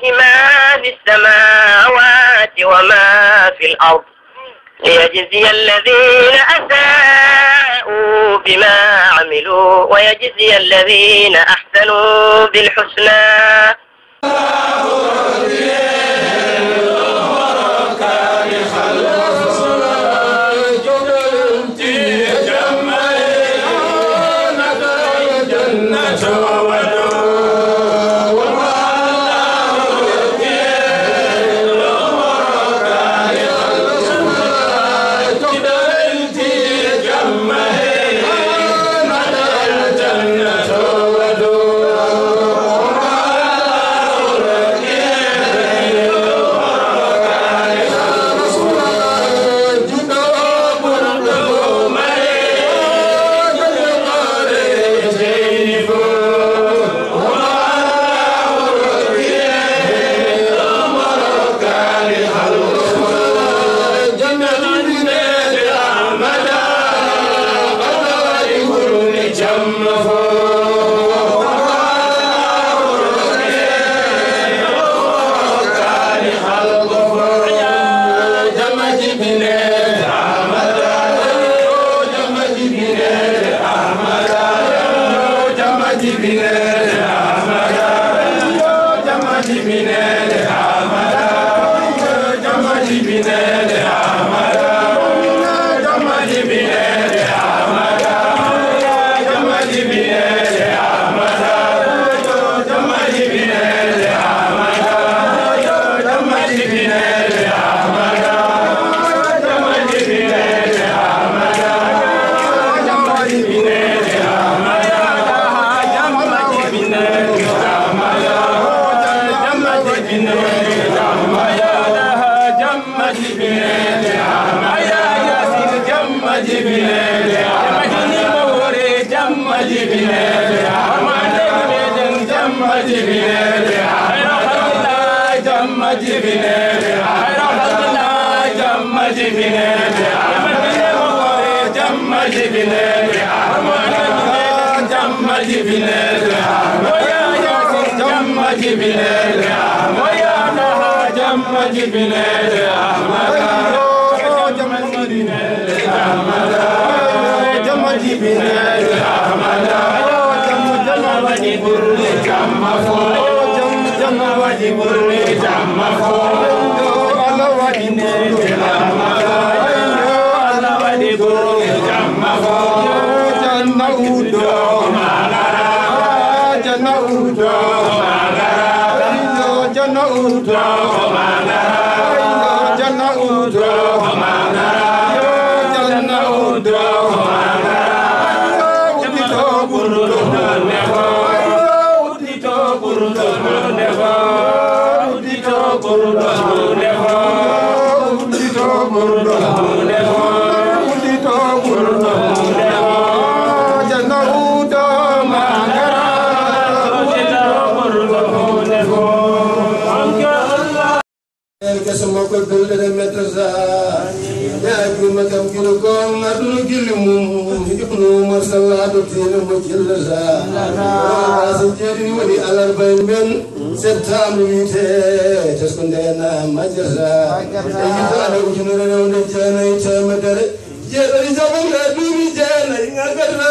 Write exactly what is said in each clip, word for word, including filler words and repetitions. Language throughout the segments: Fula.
ما في السماوات وما في الأرض ليجزي الذين أساءوا بما عملوا ويجزي الذين أحسنوا بالحسنى. Kese makko belɗe ɗe mettata. Yaa juma kam kilo ko ngarduno gilli mum. Ibnu Umar sallato tine mo jillata. O kasi jeeɗiɗi woni alarba en ben. Septembre wiyte tesko ndena majjata. E yitaade ujunere rewde jeenayi teemedere. Jeeɗiɗi jaɓɓere duuɓi jeenayi ŋakkata.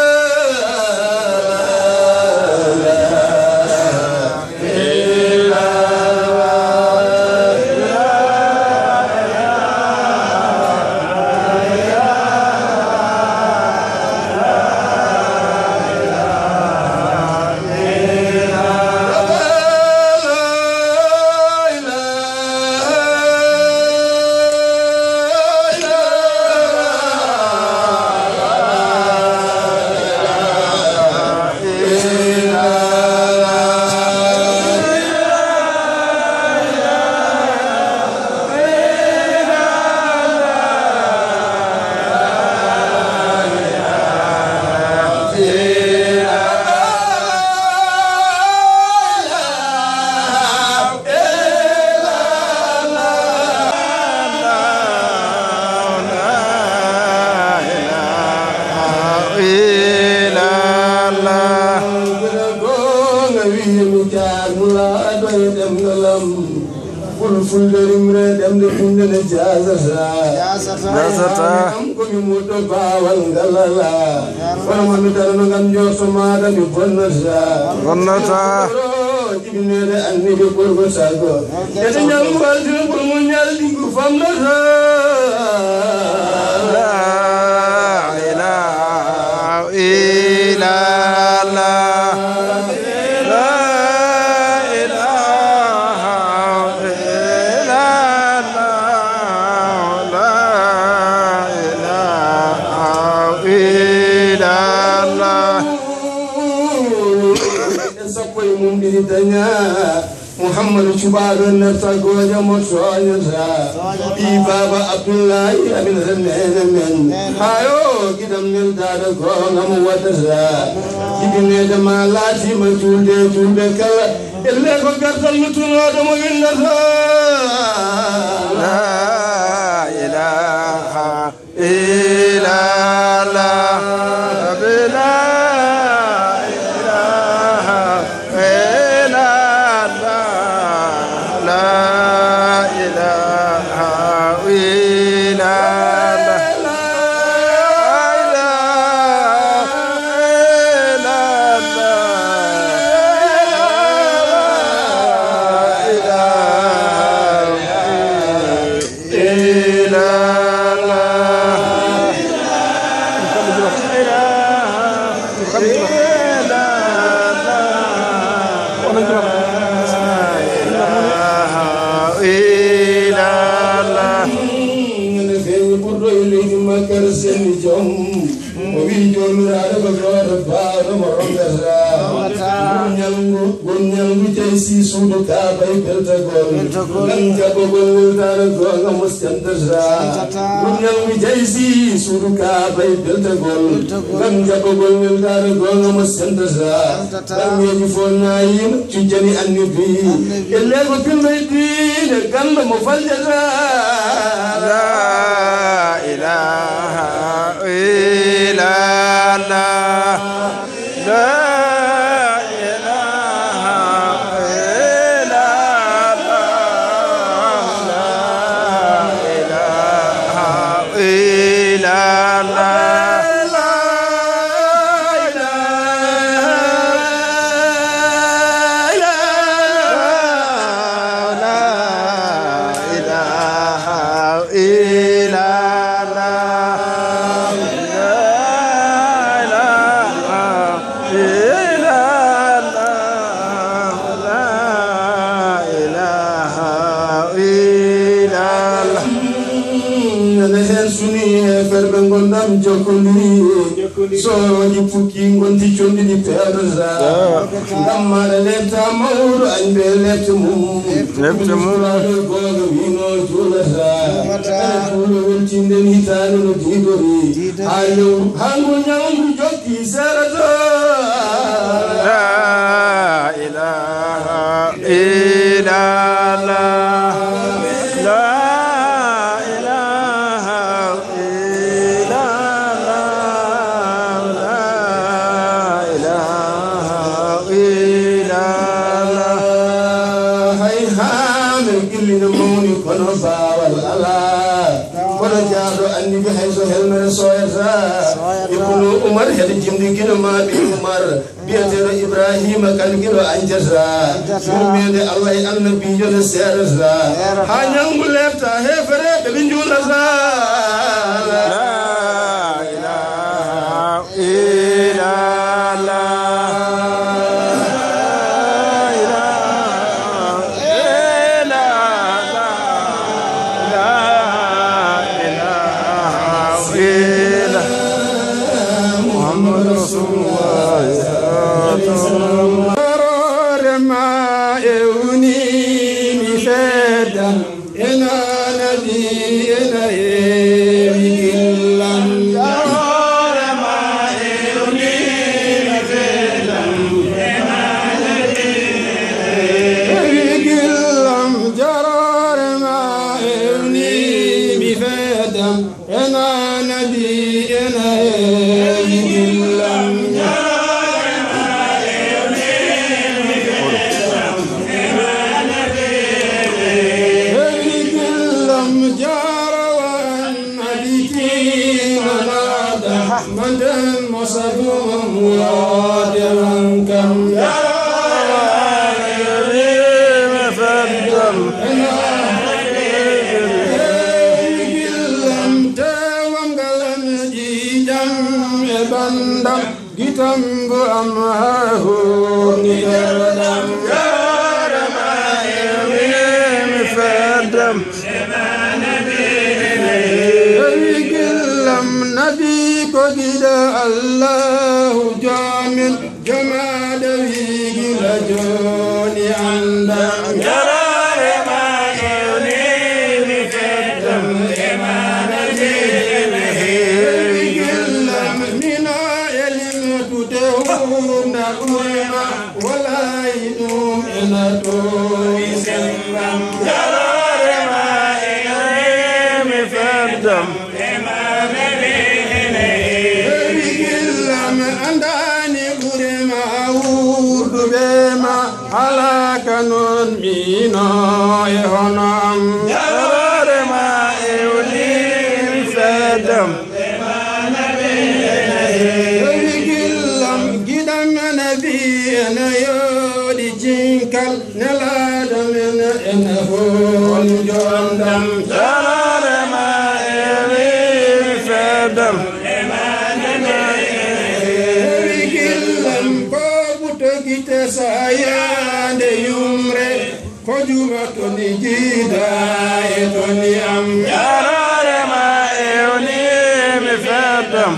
Ngalam, fulfulde rimre ɗemɗe pinde ne jasata. Jasata. Am ko mi muɗɗo baawal ngalala. Kono ma mi darano ngam njorto maɗa mi bonnata. Bonnata. Jibinede annibi ɓurgo sago. Kadi ñalngu altine ɓurgo ñalɗi ngu famnata. La ilaha illallah. La ilaha illallah. La ilaha illallah. Sappo e mum ɗiɗi daña. Muhammadu cuɓaaɗo nefta gooƴa mo tooñata. Ɓii baaba Abdullahi Aminata neene men. Hayo giɗam neldaaɗo goonga mo waɗata. Jibineede ma laatiima juulde e juulɓe kala. Elle ko gartal nuttunooɗo mo winndata. La ilaha illallah. La ilaha illallah. La ilaha illallah. Ene feewi ɓurɗo e leydi Makka, seni joom. O wi'i Joomiraaɗo ko gooto baawɗo mo rokkata. Ngol ñalngu, ngol ñalngu jaysi suudu Kaaba e beltagol. Beltagol. Ngam jaɓɓogol neldaano goonga mo sendata. Sendata. Ngol ñalngu jaysi suudu Kaaba e beltagol. Beltagol. Ngam jaɓɓogol neldaano goonga mo sendata. Sendata. Barmeeji fof naayima, cujjani annabi. Annabi. Elle ko pilloy diine, ganndo mo faljata. La ilaha illallah. La ilaha illallah. La ilaha illallah. La ilaha illallah. La ilaha illallah. La ilaha illallah. Nana heen suni heeferɓe ngondam jokkondiri. Soorooji pukki ngonti conɗi ɗi peewtata. Ngam maɗa lepta mawɗo añ ɓe lepte mum. Lepte mum. Goonga wino juulata. Juulata. Ene juulo weltinden hitaande no diidori. Diidori. Haa lewru, haa ngu ñalngu jokki seerata. La ilaha illallah. La ilaha illallah. La ilaha illallah. Hay haa men gillino mawni kono baawal alaa. Kono jaaɗo annibi hay so helmere sooyata. Sooyata. Ibnu Umar heɗe jimɗi gino ma ɓii Umar. Biyeteeɗo Ibrahima kan gino añjata. Añjata. Yurmeende Allah e annabiijo ne seerata. Seerata. Haa ñalngu leefta heefereeɓe ɓe njuulata. La ilaha illallah. La ilaha illallah. La ilaha illallah. Muhammadu Rasulullah. Hoore ma e woni mi feddan. Ena nabi, ena e Ɓillam tewam galam ƴiƴam e ɓandam, gitambo am haa hoorni nder ɗam. Yaare ma e mi feddam. Ɓillam nabi ko giɗo Allahu joomin. Jomaaɗo wi'i gila jooni anndaa. Jaraare ma ewni mi feddam e maana mi ene heewi. Gillam mino e limtude huunda ɓurma. Walay ɗum ena towi sembam. Jaraare ma ewni mi feddam. Heewi gillam andaani ɓure ma wuurduɓe ma, alaa ka noon miino e hono am. Jaraare ma ewni mi feddam. Heewi gillam giɗam nabi ena yooɗi jinkal. Nelaaɗo men ene hooli joondam. Jaraare ma e wiiri feddam. Heewi gillam ko ɓutto gite sayaande yumre. Ko juma toni jiida e toni am. Jaraare ma ewni mi feddam.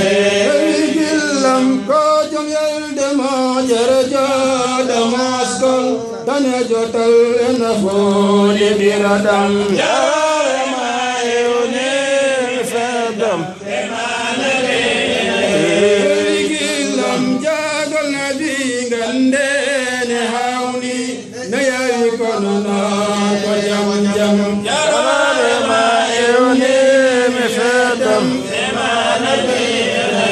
Heewi gillam ko jom yelde moƴere jooɗo maskol. Danejo tal ena fooli ɓiraɗam. Jaraare ma ewni mi feddam. Heewi gillam jaagol nabi ngandene hawni. No yawi kono noon ko jam jam. Jaraare ma ewni mi feddam.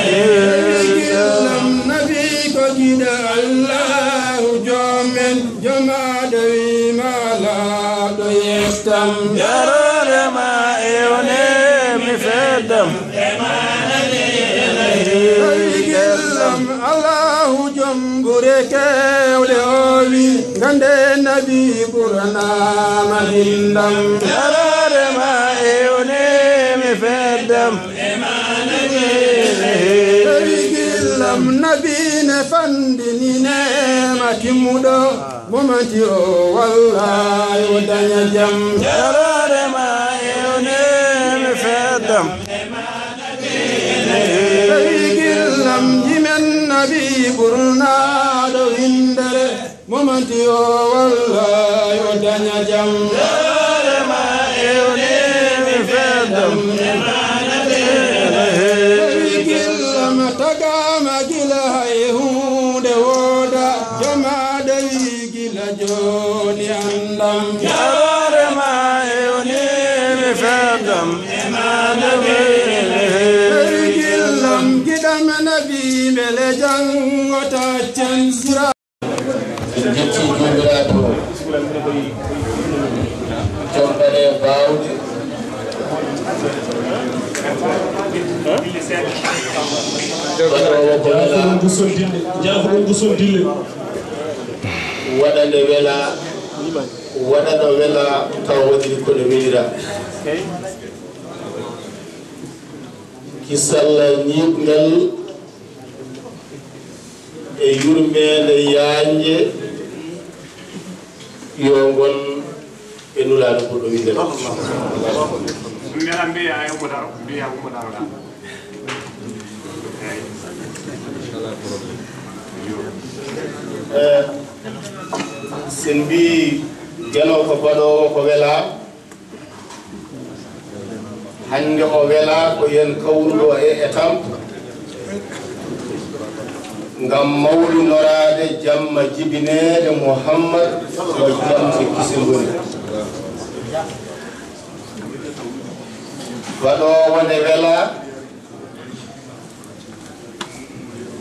Heewi gillam nabi ko giɗo Allahu joom men. Jomaaɗo wiima laaɗo yettam. Jaraare ma ewni mi feddam. Tawi gillam Allahu joom ɓure kewɗe o wi. Gande nabi ɓuranaama bindam. Jaraare ma ewni mi feddam. Tawi gillam nabi ne fandini neema timmuɗo. Momanti o walla yo daña jam. Jaraare ma ewni mi feddam. Tawi gillam jimen nabi ɓurnaaɗo windere. Momanti o walla yo daña jam. Jaraare ma ewni mi feddam. Tawi gillam tagaama gila hay huunde wooda. Jomaaɗo wi gila jooni anndam. Jaraare ma ewni mi feddam. Tawi gillam giɗam nabi mbele janngo taccen sira. En njetti Joomiraaɗo joom baɗe baawɗe. Waɗoowo ko wela. Jaafoɗon gusol dille. Jaafoɗon gusol dille. Waɗa nde wela. Waɗa no wela tawa waɗiri ko no welira. Kisal ñiiɓngal e yurmeende yaañde yo ngon e Nulaaɗo ɓurɗo winde. Mbiya, mbiya, ay, Umu Daro, mbiya, Umu Daro, da. Eyi. Eh, sen mbii Geno ko baɗoowo ko welaa, hannde o welaa ko yen kawruɗo e etam ngam mawlinoraade jamma jibineede Muhammad ko jamma kisel woni. Baɗoowo nde welaa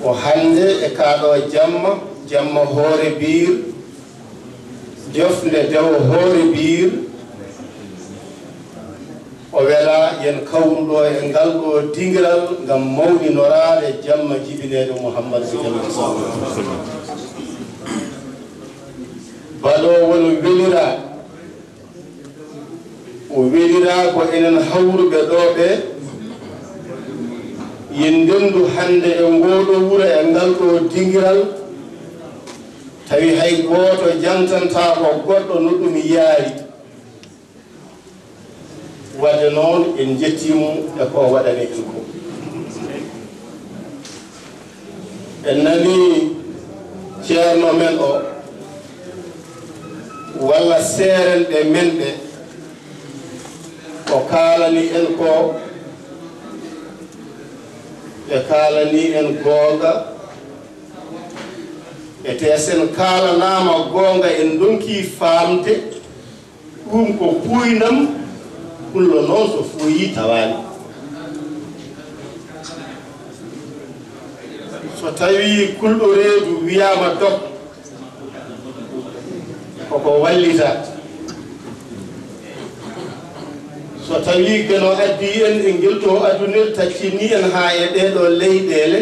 ko hannde e kaaɗo jamma, jamma hoore biir, jofnde dewo hoore biir, o welaa yen kawruɗo e ngal ɗo dingiral ngam mawlinoraade jamma jibineede Muhammad ko jamma. Baɗoowo no weliraa, o weliraa ko enen hawruɓe ɗoo ɓee, yen ndenndu hannde e ngoo ɗoo wuro e ngal ɗoo dingiral, tawi hay gooto jantantaako goɗɗo no ɗum yaari. Wadde noon, en njettii mo e ko o waɗani en ko. En nanii ceerno men o, walla seerenɓe men ɓe, ko kaalani en ko, ɓe kaalani en goonga, e te sen kaalanaama goonga, en ndonkii faamde. Ɗum ko puuyndam, pullo noon so fuuyii tawaani. So tawii kulɗo reedu wiyaama dog, koko wallita. So tawii Geno addii en e ngel ɗoo aduna, taccinii en haa e ɗee ɗoo leyɗeele,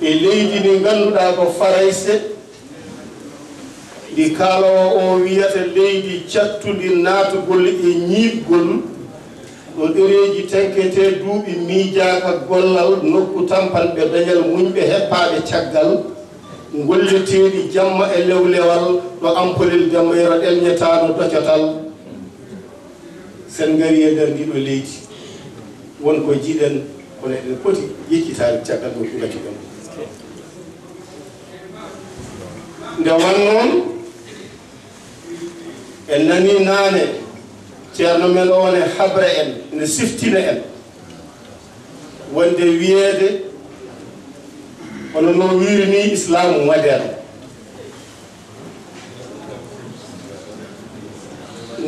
e leydi ndi ngannduɗaa ko Farayse, ndi kaaloowo o wiyata leydi cattundi naatugol e ñiiɓgol, ɗo ɗereeji tenketee duuɓi miijaaka gollal, nokku tampanɓe dañal muñɓe heppaaɓe caggal, ngolleteeɗi jamma e lewlewal, ɗo ampolel jamma yero ɗelñetaano docotal. Sen ngari e nder ndiɗo leydi, won ko jiɗen, kono eɗen poti yeccitaade caggal ɗum ko gaccuɗen. Nde won noon, en nanii naane ceerno men o ne habra en, ne siftina en, wonde wiyeede, hono no wiiri ni, islaamu moderne.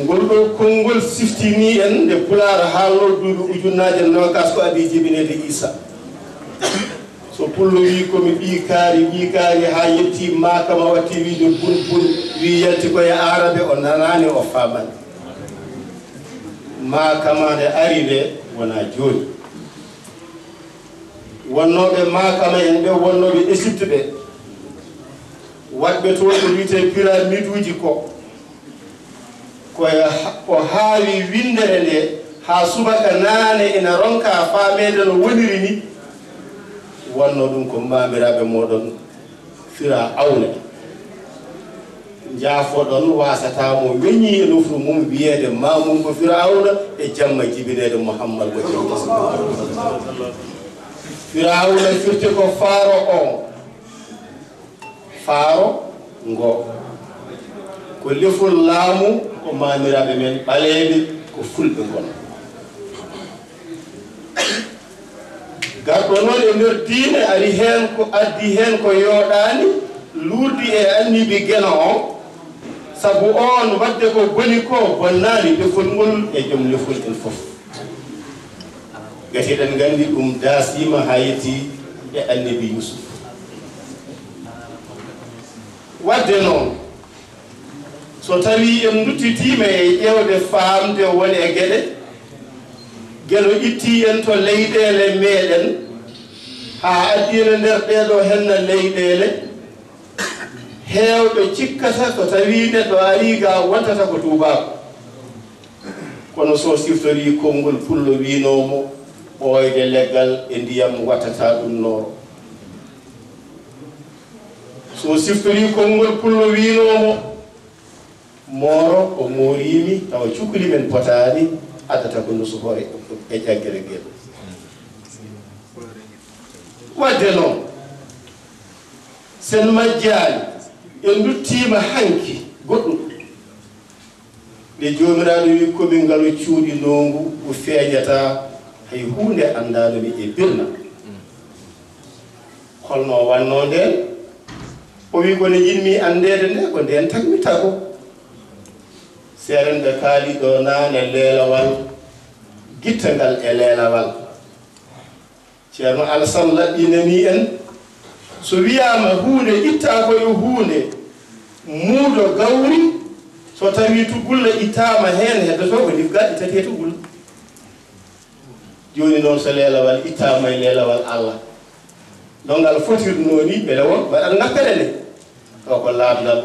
Ngol ɗoo konngol siftinii en nde Pulaar haalnoo duuɓi ujunnaaje noogaas ko adii jibineede Iisa. So pullo wii ko mi ɓii kaari, ɓii kaari haa yettii maakama watti wiide bun bun, wii yalti ko e aarabe, o nanaani, o faamaani. Maakama nde ari nde wonaa jooni. Wonnooɓe maakama en ɓe, wonnooɓe Esipte ɓe, waɗɓe toon ko wiyetee pyramiduuji ko, ko e ha-, ko haawi winndere nde haa subaka naane ina ronka faameede no woniri ni, wonnoo ɗum ko maamiraaɓe mooɗon Firawna. Njaafoɗon, waasataa mo weñii e nofru mum wiyeede maamum ko Firawna e jamma jibineede Muhammad ko jamma. Firawna firti ko faaro on. Faaro ngo ko lefol laamu, ko maamiraaɓe men ɓaleeɓe, ko fulɓe ngon. Garɗo noon e nder diine ari heen ko addi heen ko yooɗaani, luurdi e annibi Geno on, sabu oon waɗde ko boni ko bonnaani defol ngol e joom lefol en fof. Gati eɗen nganndi ɗum daasiima haa yetti e annibi Yuusuf. Waɗde noon, so tawii en nduttitiima e ƴeewde faamde won e geɗe, Geno ittii en to leyɗeele meeɗen, haa addi en e nder ɗeeɗoo henna leyɗeele, heewɓe cikkata so tawii neɗɗo arii ga wontata ko tuubaaku. Kono so siftorii konngol pullo wiynoo mo, ɓooyde leggal e ndiyam wattataa ɗum nooro. So siftorii konngol pullo wiynoo mo, mooro o mooriimi, tawa cukuli men potaani, addata ko nusuhoore e jaggere ngel. Waɗde noon, sen majjaani, en nduttiima hanki goɗɗum. Nde Joomiraaɗo wi, "Ko min ngalu cuuɗinoongu ngu feeñataa, hay huunde anndaano mi e birna." Holno o wannoo ndeen? O wi, "Ko nde njiɗmi anndeede nde, ko ndeen tagmi tago." Seeren ɓe kaali ɗo naane leelawal, gittangal e leelawal. Ceerno Alasan laɓɓinanii en, so wiyaama huunde ittaa ko e huunde, muudo gawri, so tawii tugulla ittaama heen, heddoto ko nifgaaɗi tati e tugulla. Jooni noon, so leelawal ittaama e leelawal Alla, no ngal fotirnoo ni, mbele won waɗat ngappere nde? Ɗo ko laaɓndal,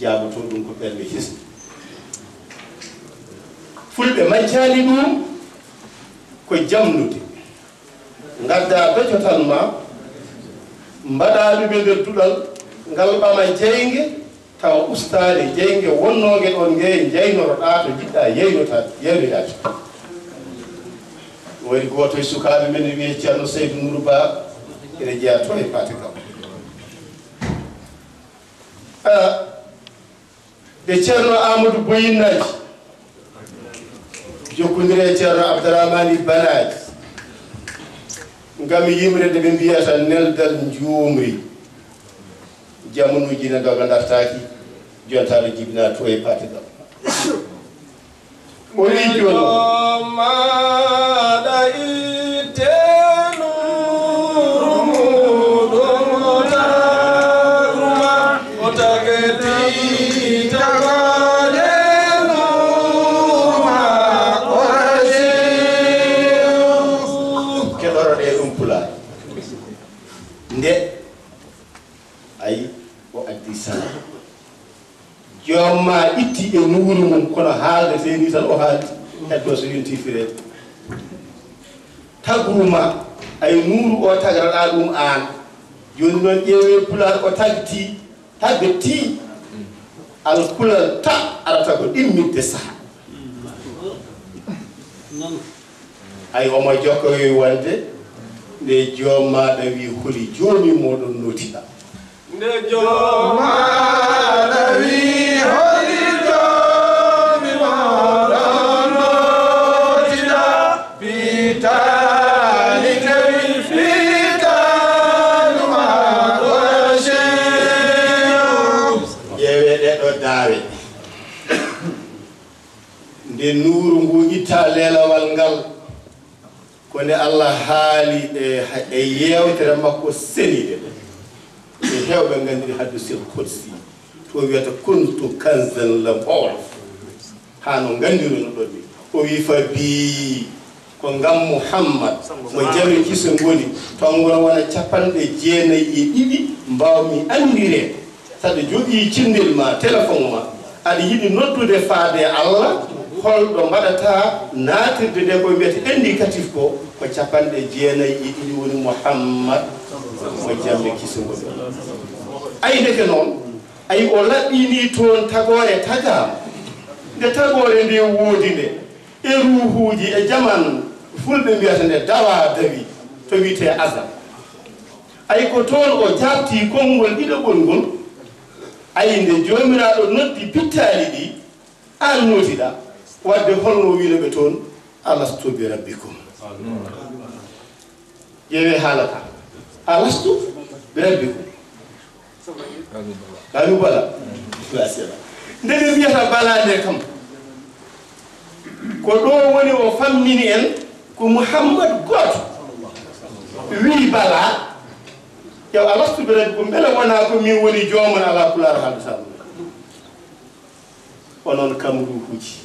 jaabotoo ɗum ko ɓernde hesɗi. Fulɓe majjaali ɗum ko jamnude. Ngaddaa docotal ma, mbaɗaa ɗum e nder duɗal, ngal ɓama jeynge, tawa ustaani jeynge wonnoonge ɗoon nge, njaynoro-ɗaa to njiɗ-ɗaa yeynotaade, yeynoyaade. Waɗi gooto e sukaaɓe men ne wiyee Ceerno Saydu Nuuru Ba, ene jeyaa to e Paate Gam. Ah, nde Ceerno Aamadu Boyinnaaji jokkondiri e Ceerno Abdaraamaani Banaaji, ngam yimre nde ɓe mbiyata neldal njuumri, jamanuuji ne ndoga ndartaaki, jonta aɗa jibinaa to e Paate Gam. O wii jooni. Maɗa itte nuru muɗum taguma, o tagti tagade nuru ma Qurayshi. Keɗoro ɗe ɗum Pulaar. Nde, ayi, o addi sala. Joom ma itti e nuuru mum, kono haaldetee ni tan o haaldi, heddo so yonti fireede. Tagru ma, ay nuuru o tagraɗaa ɗum aan. Jooni noon ƴeewee Pulaar o tagti, tagti. Alkulal ta arata ko ɗimmitde saha. Ay omo jokkowi wonde nde joom maaɗa wi holi joomi moɗon notiɗa. Nde joom maaɗa wi holi joomi moɗon notiɗa. Fitaali tawi fitaalu ma Qurayshi. Ƴeewee ɗee ɗoo daawe. Nde nuuru ngu itta leelawal ngal, ko nde Allah haali e, e yeewtere makko seniinde nde. E heewɓe nganndiri hadiisul qudsi, to wiyata, "Kuntu kanzan lam u'raf." Haa no nganndiruno ɗon ni. O wi, "Fa bi." Ko ngam Muhammad, mo jam e kisal ngoni, tonngono wona capanɗe jeenayi e ɗiɗi, mbaawmi anndireede. Saɗa jogii cinndel ma, téléphone ma, aɗa yiɗi noddude faade e Allah, holɗo mbaɗata naatirde nde ko mbiyata indicatif ko, ko capanɗe jeenayi e ɗiɗi woni Muhammad, mo jam e kisal ngoni. Ay, ndeke noon, ay, o laɓɓinii toon tagoore tagaama. Nde tagoore nde woodi nde, e ruuhuuji e jaman fulɓe mbiyata nde dawa dawi to wiyetee azal. Ay ko toon o jaabtii konngol ɗiɗaɓol ngol. Ay nde Joomiraaɗo noddi pittaali ɗi, aan nootiɗaa, waɗde holno o wiino ɓe toon, "Alastu bi rabbikum?" Ƴeewee haala ka. "Alastu bi rabbikum?" Qaalu bala. Nde ɓe mbiyata bala nde kam, ko ɗo woni o fammini en ko Muhammad gooto wii bala. Yo, "Alastu bi rabbikum?" Mbele wonaa ko min woni joomon? Alaa Pulaar haaldu sabu. Onon kam ruuhuuji.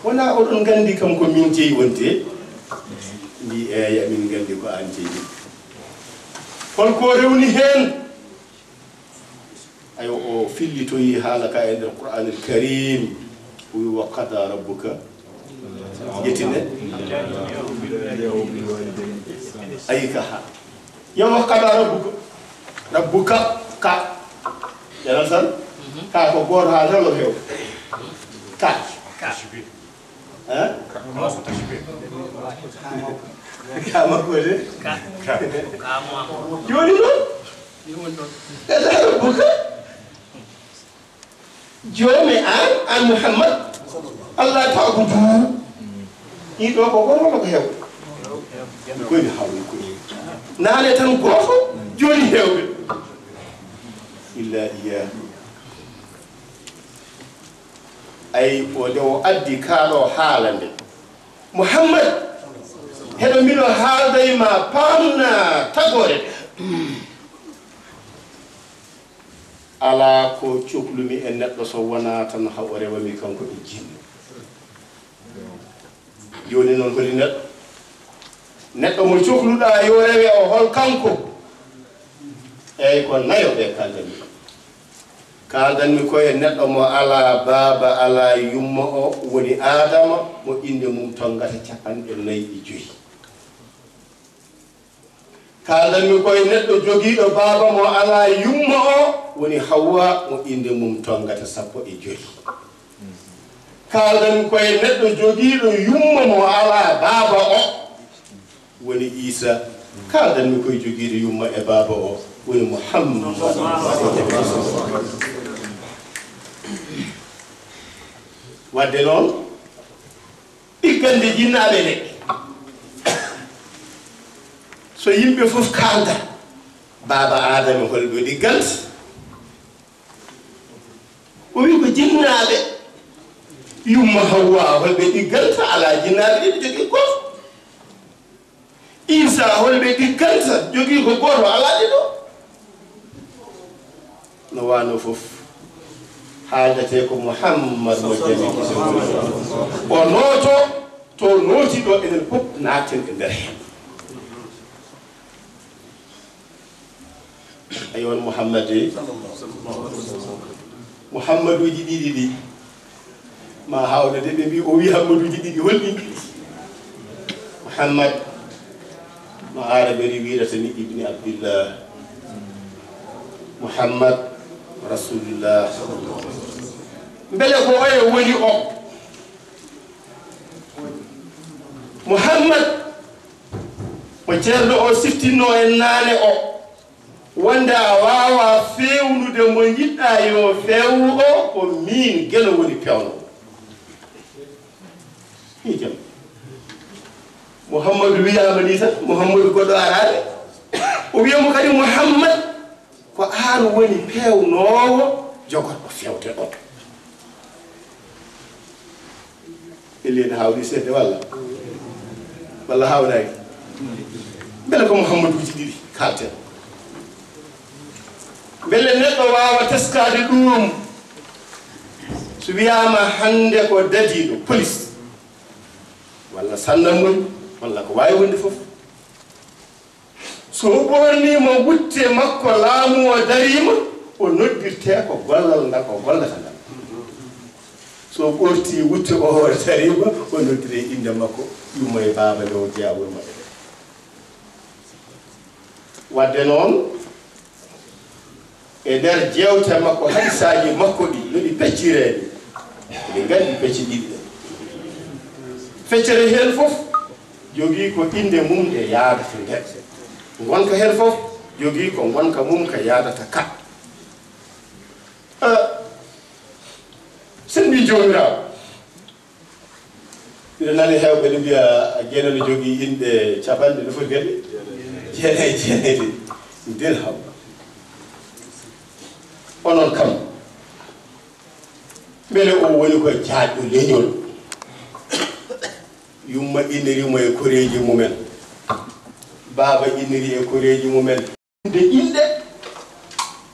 Wonaa oɗon nganndi kam ko min jeyi on de? Mbi, "Eeya, min nganndi ko aan jeyi." Hol ko rewni heen? Ayo, o fillitoyi haala ka e nder Qur'aanil Kariim. O wi, "Wa qada rabbuka." Yettine. Ayi ka ha. Yo, "Wa qada rabbuka." Rabbuka, ka. Jalan san? Ka ko gooto haa lolo heew. Ka. Ka. Hein? Ka makko de? Ka. Ka mo. Jooni noon? Ni woni ɗon. Qada rabbuka. Joomi an, an Muhammad, Allah ta'budu. Ɗiɗo ko gooto walla ko heewɓe? Ko ni hawri ko ni. Naane tan gooto, jooni heewɓe. Illa iya. Ay, o nde o addi kaa ɗo haala nde. Muhammad, heɗo mino haalday ma paamna tagoore. Alaa ko coklumi e neɗɗo so wonaa tan ha o rewa mi kanko e jinne. Jooni noon holi neɗɗo? Neɗɗo mo cokluɗaa yo rewe o hol kanko? Eey, ko nayo ɓe kaaldanmi. Kaaldanmi ko e neɗɗo mo alaa baaba, alaa yumma, o woni Aadama, mo innde mum tonngata capanɗe nayi e joyi. Kaaldanmi ko e neɗɗo jogiiɗo baaba mo alaa yumma, o woni Hawwa, mo innde mum tonngata sappo e joyi. Kaaldanmi ko e neɗɗo jogiiɗo yumma mo alaa baaba, o woni Iisa. Kaaldanmi ko e jogiiɗo yumma e baaba, o woni Muhammad. Wadde noon, ɗiggande jinnaaɓe nde, so yimɓe fof kaalda, baaba Aadama hol ɓe ɗigganta? O wi ko jinnaaɓe. Yumma Hawwa hol ɓe ɗigganta? Alaa jinnaaɓe ɗiɗo, jogii gooto. Iisa hol ɓe ɗigganta? Jogii ko gooto, alaa ɗiɗo. No waano fof, haajatee ko Muhammad mo jami kisa woni. O nooto to nooti ɗo, enen fof naaten e nder heen. Ayi on Muhammad e? Muhammaduuji ɗiɗi ɗi, ma hawna de, ɓe mbi o wi Hammaduuji ɗiɗi, hol ɗin ɗiɗi? Muhammad, no Aarabeeri wiirata ni, Ibni Abdillah. Muhammad Rasulullah. Mbele ko oye woni o? Muhammad mo ceerno o siftinno en naane o, wonde a waawaa feewnude mo njiɗɗaa yo feewu o, ko miin Geno woni peewno. Ni jam. Muhammadu wiyaama ni tan, Muhammadu goɗɗo araade. O wiya mo kadi Muhammad, ko aan woni peewnoowo jogotɗo feewde ɗo. Ɓe leydi hawri seeɗa walla? Walla hawraaki? Mbele ko Muhammaduuji ɗiɗi kaalten? Mbele neɗɗo waawa teskaade ɗum? So wiyaama hannde ko dadiiɗo, polis, walla sanndarmori, walla ko waawi wonde fof, so ɓoornii mo wutte makko laamu o dariima, o noddirtee ko gollal ngal o gollata ngal. So ɓoortii wutte o dariima, o noddiree innde makko, yumma e baaba nde o jeyaa wuro maɓɓe ɓe. Wadde noon, e nder jeewte makko, hadisaaji makko ɗi, no ɗi pecciree ni, eɗen nganndi pecce ɗiɗi ɗe. Feccere heen fof jogii ko innde mum nde yaadata nde. Ngonka heen fof jogii ko ngonka mum ka yaadata ka. Ah, senndu Joomiraaɗo. Mbiɗa nani heewɓe no mbiya, Geno no jogii inɗe capanɗe, no foti kadi? Jeenayi, jeenayi dirham. Onon kam, mbele o woni ko jaajɗo leñol? Yumma inniri mo e koreeji mumen. Baaba inniri e koreeji mumen. De inɗe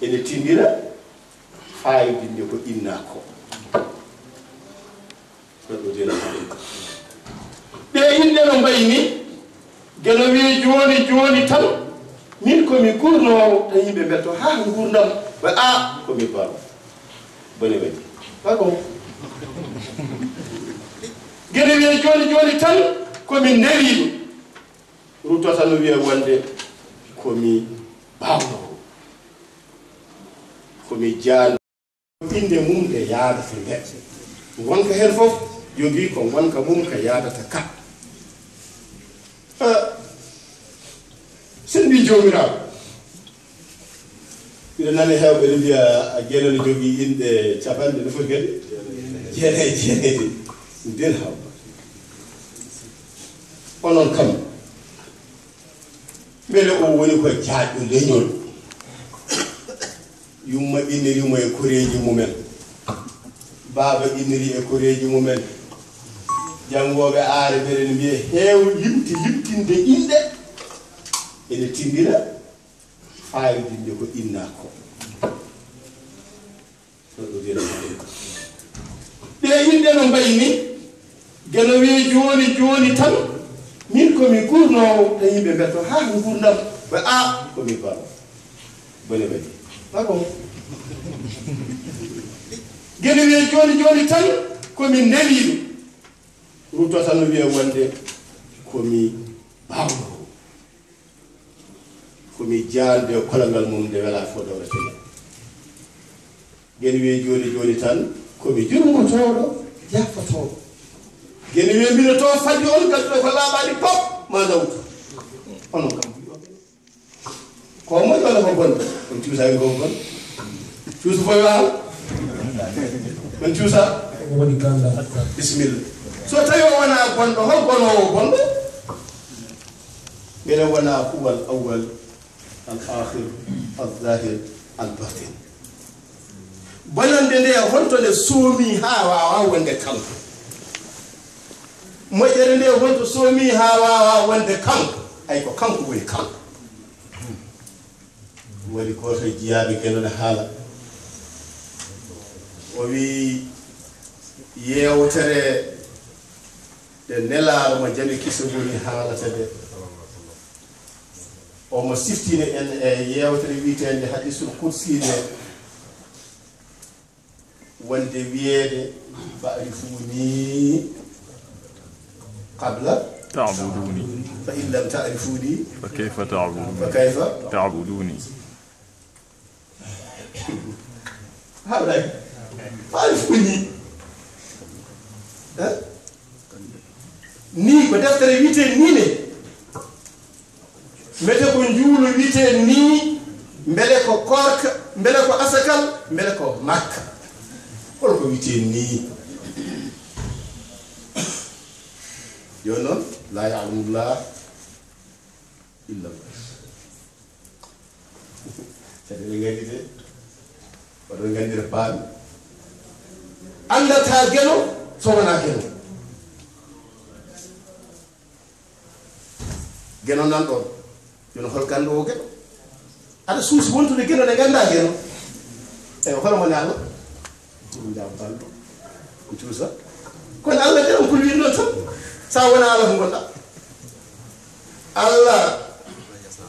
ene tindira faayidinde ko inna ko. Ɗe inɗe no mbayi ni, Geno wiye jooni jooni tan, min ko mi gurnoowo, tan yimɓe mbelto, haa nguurndam, ɓe a ko mi baro. Bone waɗi. Pardon. Geno wiye jooni jooni tan, ko mi nderiiɗo. Ruttata no wiya wonde ko mi baawnoowo, ko mi jaanoowo. Innde mum nde yaadata nde. Ngonka heen fof jogii ko ngonka mum ka yaadata ka. Eh, senndu Joomiraaɗo. Mbiɗa nani heewɓe no mbiya, Geno no jogii inɗe capanɗe, no foti kadi? Jeenayi, jeenayi dirham. Onon kam, mbele o woni ko jaajɗo leñol? Yumma inniri mo e koreeji mumen. Baaba inniri e koreeji mumen. Janngooɓe aare ɓe ene mbiya heew limti, limtinde inɗe ene tindira faayidinde ko inna ko. Ɗe inɗe no mbayi ni, Geno wiye jooni jooni tan, min ko mi gurnoowo, tan yimɓe mbelto, haa nguurndam, ɓe a ko mi baro. Bone waɗi. Pardon. Geno wiye jooni jooni tan ko mi neliiɗo. Rutto tan no wiya wonde ko mi baawɗo. Ko mi jaande kolangal mum nde welaa fof dawra tene. Geno wiye jooni jooni tan ko mi jurmotooɗo, jaafotooɗo. Geno wiye mbiɗo to fadde on, gadduɗo ko laaɓaani pop, ma ndawtu. Onon kam. Ko moƴƴo walla ko bonɗo? On cuusa wi ko bonɗo. Cuusu foy waal. On cuusa? Ko woni ganda. Bismillah. So tawi o wona bonɗo, hol gonoowo bonɗo? Mbeɗa wona huwal awwal, al akhir, al zahir, al batin. Bonande nde, holto nde soomi haa waawa wonde kanko? Moƴƴere nde, holto soomi haa waawa wonde kanko? Ay, ko kanko woni kanko. Waɗi gooto e jiyaaɓe Geno ne haala. O wi yeewtere nde nelaaɗo mo jami kise ngoni haalata nde. Omo siftini en e yeewtere wiyeteende hadisul qudsi nde, wonde wiyeede, "Fa'rifuni qabla ta'buduni. Fa in lam ta'rifuni, fa kayfa ta'buduni? Fa kayfa ta'buduni?" Haɗay. Fa'rifuni. Eh? Ni ko deftere wiyetee ni ne. Mete ko njuulu wiyetee ni, mbele ko koorka, mbele ko asakal, mbele ko makka. Hol ko wiyetee ni? Jooni noon, la ya'lamullah illa Allah. Kadi eɗen nganndi de, oɗon nganndira paami. Anndata Geno so wonaa Geno. Geno nan ɗoon. Jooni hol ganndoowo Geno? Aɗa suusi wontude Geno nde nganndaa Geno. Eyo, hono mo ne Allah? Ɗum jam balɗo. Ko cuusa. Kono Allah de on kulwin noon tan. Sa wona Allah ko ngonɗa. Allah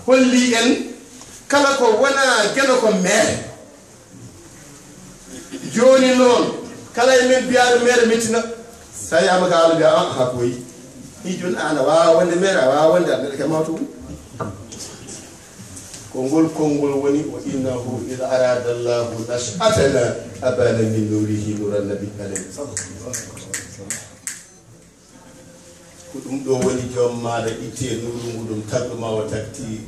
holli en kala ko wona Geno ko mere. Jooni noon, kala e men biyaaɗo mere mettina. Sa yiyama ka Allah biya, "Ah, ha koyi." Ni jooni an a waawa wonde mere, a waawa wonde a mere ke mawto. Ko ngol konngol woni, "Wa innahu idha arada Allahu nash'atana abana min nurihi nuran nabi alayhi." Ko ɗum ɗo woni joom maaɗa itte nuru muɗum, tagɗo ma o tagti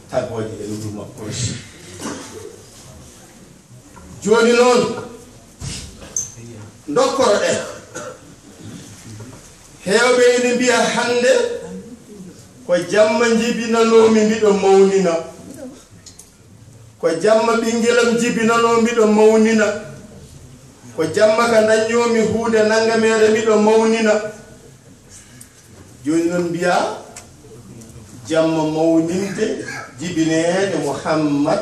tagooje e nuru makko. Jooni noon, ndokkoro ɗen. Heewɓe ene mbiya hannde ko jamma njibinanoomi mbiɗo mawnina. Ko jamma ɓinngelam jibinanoo mbiɗo mawnina. Ko jamma ka daññoomi huunde nanngameere mbiɗo mawnina. Jooni noon mbiya jamma mawninde jibineede Muhammad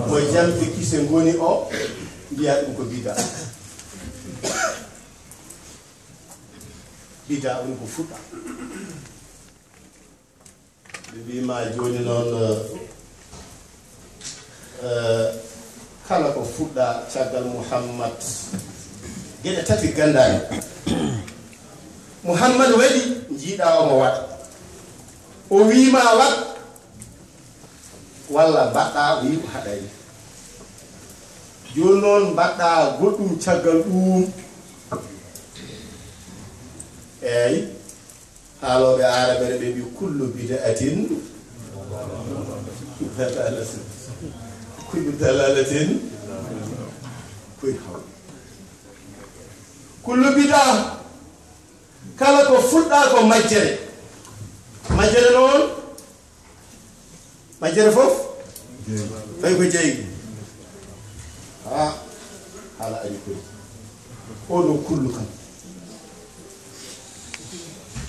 mo jamɗe kise ngoni o, mbiya ɗum ko bida. Bida woni ko fuɗɗa. Ɓe mbiima jooni noon, eh, kala ko fuɗɗa caggal Muhammad, geɗe tati ganndaani. Muhammad waɗi, njiiɗa omo waɗa. O wiima waɗ, walla mbaɗɗa, o wii o haɗay. Jooni noon mbaɗɗa goɗɗum caggal ɗum. Eey. Haalooɓe aarabeere ɓe mbi, "Kullu bid'atin dalalatin." Kullu dalalatin. Koy haw. Kullu bid'a. Kala ko fuɗɗa ko majjere. Majjere noon. Majjere fof? Tawi ko jeyi. Ha, haala ari koy. Oɗo kullu kam.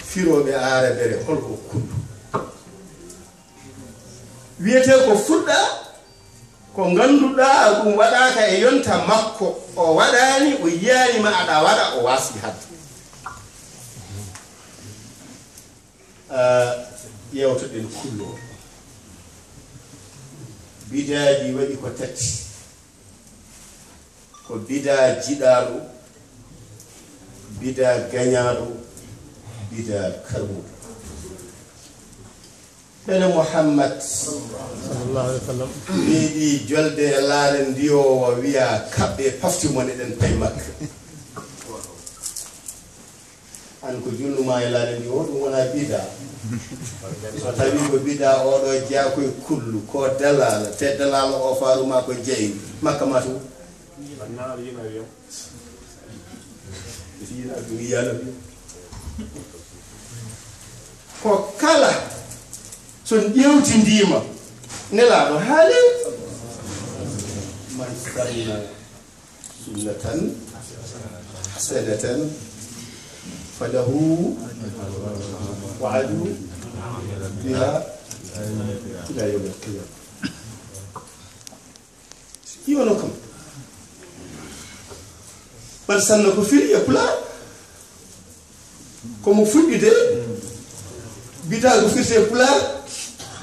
Firooɓe aarabeere, hol ko kullu? Wiyetee ko fuɗɗa, ko ngannduɗaa ɗum waɗaaka e yonta makko, o waɗaani, o yiyaani ma aɗa waɗa, o waasi haɗde. Ah, yewtoɗen kullo. Bidaaji waɗi ko tati. Ko bidaa jiɗaaɗo, bidaa gañaaɗo, bidaa karmuɗo. Ɓene Muhammad Sallallahu alaihi wasallam. Meeɗi jolde e laare ndiyowa wiya kaɓɓe pafti mon eɗen pay Makka. An ko julnuma e laare ndi o, ɗum wona bida. So tawi ko bida, oɗo jeya koye kullu, ko dalala, te dalala o faruma ko jeyi, Makka ma to. Ko kala so ƴewtindima Nelaɗo haali, man sanna سنة حسنة فله أجر بها إلى يوم القيامة. Yono kam. Man sanna ko firi e pulaar. Ko mo fuɗɗude, bidaa ko firti e pulaar,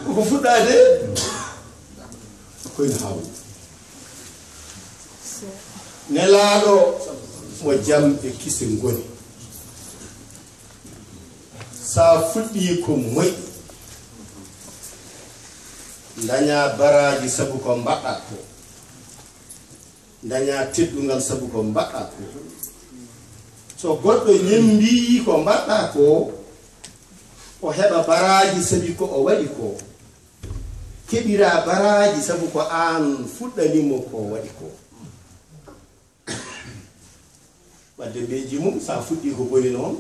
ko ko fuɗɗaade, ko ina haawi. Nelaaɗo mo jam e kise ngoni. Sa fuɗɗi ko moƴƴi, daña baraaji sabu ko mbaɗɗa ko. Daña teddungal sabu ko mbaɗɗa ko. So goɗɗo ñemmbi ko mbaɗɗa ko, o heɓa baraaji sabu ko o waɗi ko. Keɓira baraaji sabu ko aan fuɗɗanimo ko waɗi ko. Wadde mbeeji mum, sa fuɗɗi ko boni noon,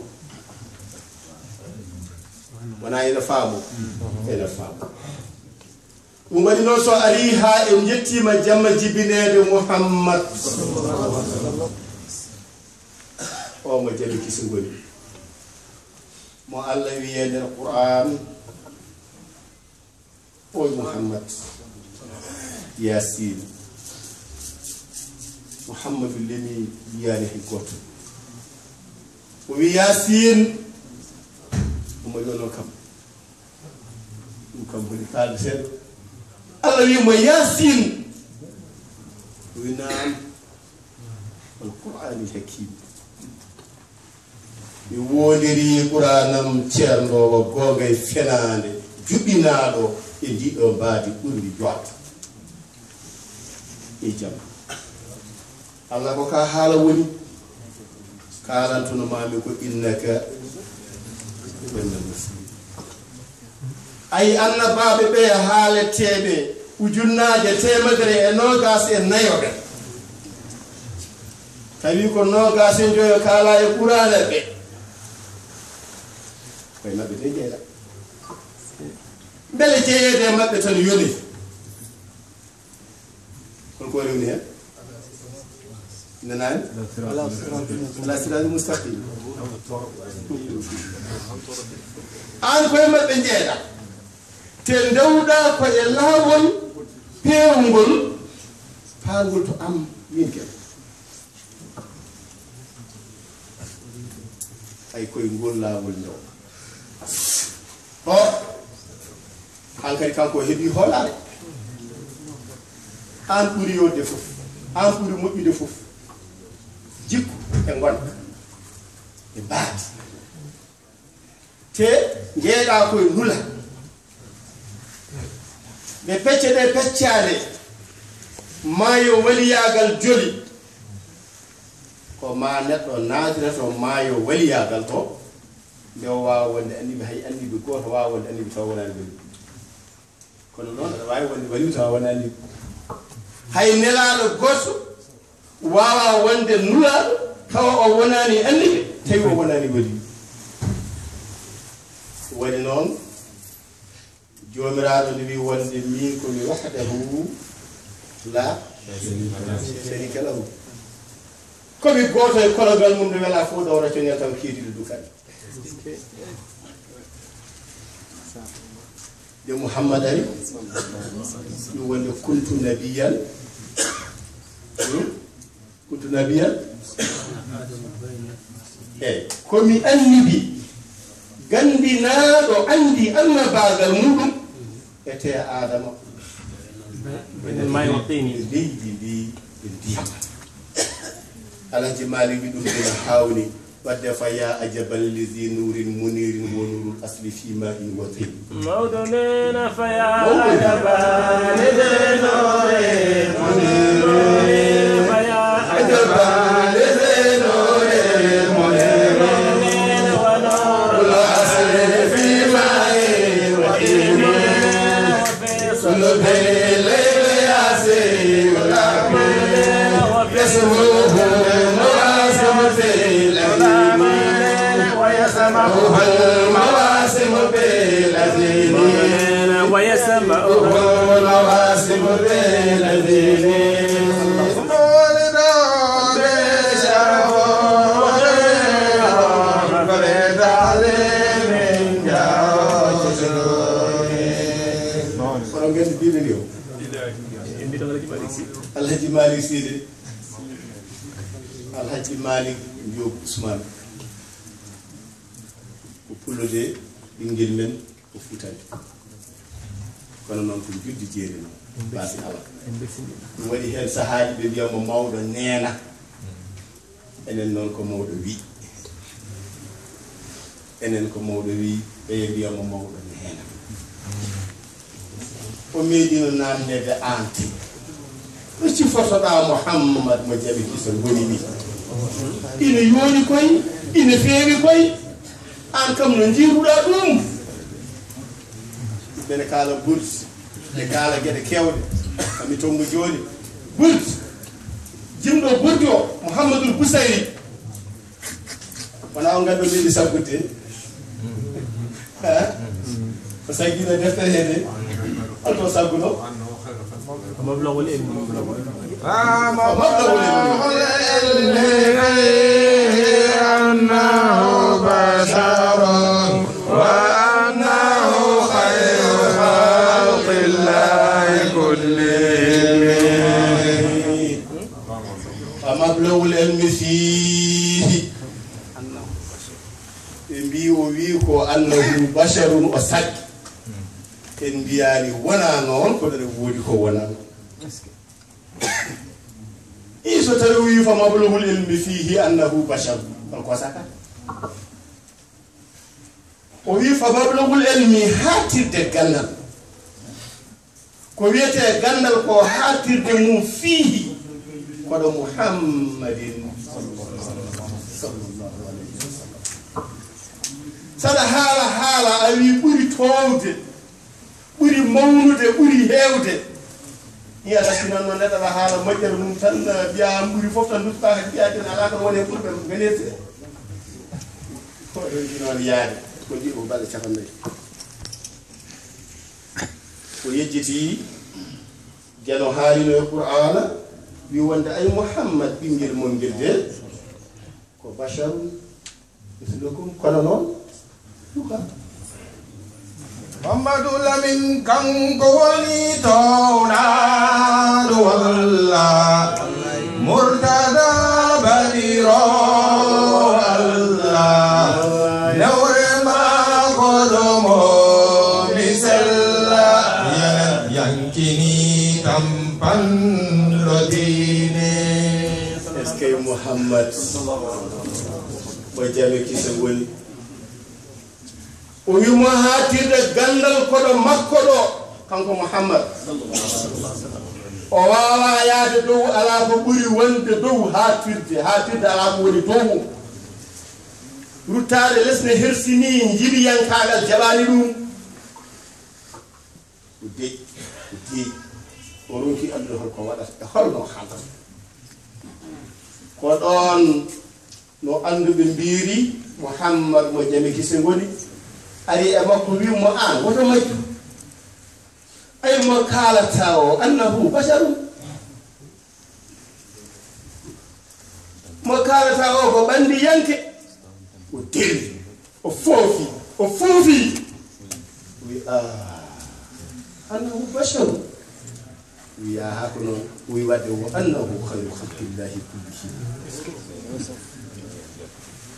wona ene faamo? Ene faamo. Ɗum waɗi noon, so ari haa en njettiima jamma jibineede Muhammad, o mo jami kisi ngoni, mo Allah wiyi e nder Qur'an, oy Muhammad, Yasin, Muhammadu lemi yiyaani hay gooto. O wi Yasin, omo yonoo kam. Ɗum kam woni kaaldeteeɗo. Allah wi mo Yasin. O wi naam. Wal Qur'aanil Hakiim. Mi woondiri Qur'aanam ceerndoowo goonga e fenaande, juɓinaaɗo e ndiɗo mbaadi ɓurndi joɗde. E jam. Allah ko ka haala woni, kaalantuno maami ko innaka minal mursalin. Ay annabaaɓe ɓe haaleteeɓe ujunnaaje teemedere e noogaas e nayo ɓe, tawi ko noogaas e njoyo kaala e Quraana ɓe, koye maɓɓe de jeeɗa. Mbele jeyeede e maɓɓe tan yoni? Holko o rewni heen? Nanaani? Ala siraatil mustaqim. Aan koye maɓɓe njeeɗa. Te ndewɗa ko e laawol peewngol, paangol to am min ken. Ay koye ngol laawol ndew. O, hankadi kanko o heɓi hoolaare. Aan ɓuri yodde fof. Aan ɓuri moƴƴude fof. Jikku e ngonka e mbaadi. Te njeeɗa koye nula. Ɓe pecce ɗe peccaade. Maayo waliyaagal joli. Ko ma neɗɗo naatira to maayo waliyaagal to. Nde o waawa wonde annibi, hay annibi gooto waawa wonde annibi taw wonaani wali. Kono noon aɗa waawi wonde wali taw wonaani. Hay nelaaɗo gooto waawa wonde nulaaɗo tawa o wonaani annibi, tawi o wonaani wali. Woni noon, Joomiraaɗo ne wi wonde min ko mi wahdahu la sharika lahu. Ko mi gooto e kologal mum nde wela fof ɗo rocco nel taw keediɗo dukan. Nde Muhammad ari, ɗum wonde kuntu nabiyan. Hmm? Kuntu nabiyan. Eyi, ko mi annibi, gandinaaɗo anndi annabaagal muɗum, etee Aadama. من الماء والطين. Leydi ndi e ndiyam. Alhaji Malik wi ɗum ina hawni. Wadde فيا عجبا لذي نور منير ونور الأصل في ماء وطين. Mawɗo nee na فيا عجبا لذي نور منير. فيا عجبا لذي نور منير ونور الأصل في ماء وطين. Kono ngeen mbiɗen yo. Alhaji Malik Sy de. Alhaji Malik Diop Ousmane. Ko pullo de, ɓinngel men ko Fuutani. Kono noon ko juddi jeeri noon. Baasi ala. Ɗum waɗi heen sahaaji ɓe mbiya mo mawɗo neena. Enen noon ko mawɗo wi. Enen ko mawɗo wi, ɓeye mbiya mo mawɗo neena. O meeɗino naamndeede aan tigi. No cifotoɗaa Muhammad mo jaɓi kisa ngoni ni? Ina yooɗi koy, ina feewi koy. Aan kam no njiiruɗaa ɗum? Mbeɗa kaala burdi, mbeɗa kaala geɗe keewɗe. Kami toon mo jooni. Burdi. Jimɗo burdi o, Muhammadul Busayri. Wona on ngaddo leydi saggude. Ha? Ko saggino deftere he de. Holto sagguno? Mablagul ilmi. Mablagul ilmi. أنه بشر وأنه خير خلق الله كلهم. فمبلغ العلم فيه. Ɓe mbii o wii ko أنه بشر, o saggi. En mbiyaani wonaa noon, kono ene woodi ko wonaa noon. Ii, so tawi o wii فمبلغ العلم فيه أنه بشر, hol ko saka? O wii فمبلغ العلم, haatirde ganndal. Ko wiyetee ganndal ko haatirde mum فيه, koɗo محمد صلى الله عليه وسلم. Saɗa haala, haala a wii ɓuri toowde, ɓuri mawnude, ɓuri heewde. Iya, lakkinoon noon neɗɗo aɗa haala moƴƴere mum tan, mbiyaa ɓuri fof tan, nduttaa kadi mbiyaa kadi alaa kono woni e ɓurɓe nganirde. Ko ɗum noon yaade, ko jiɗo balɗe cappanɗe nayi. O yejjiti, Geno haalino e Qur'aana, wi wonde ay Muhammad ɓinngel mon ngel de, ko بشر مثلكم, kono noon, duka. Mamadou Lamine kanko woni townaaɗo walla Murtada Badiro Allah, newre maako ɗo mo mi sella, yankini tampanɗo diine. Est-ce que Muhammad mo jame kisa woni? O wimo haatirde ganndal koɗo makko ɗo, kanko Muhammad. O waawaa yahde dow, alaa ko ɓuri wonde dow haatirde, haatirde alaa ko woni dow mum. Ruttaade les ne hersini njiɗiyankaagal jaɓaani ɗum. O deƴƴi, o deƴƴi. O ronki anndude hol ko waɗata e hol no haalata. Ko ɗoon no annduɓe mbiiri Muhammad mo jame kise ngoni, ari e makko wi mo, aan woto majju. Ay mo kaalata o, أنه بشر. Mo kaalata o ko ɓanndiyanke. O deri, o foofi, o fuufi. Wi, a, أنه بشر. Wi, aha, ko noon. Wi, wadde وأنه خير خلق الله كلهم.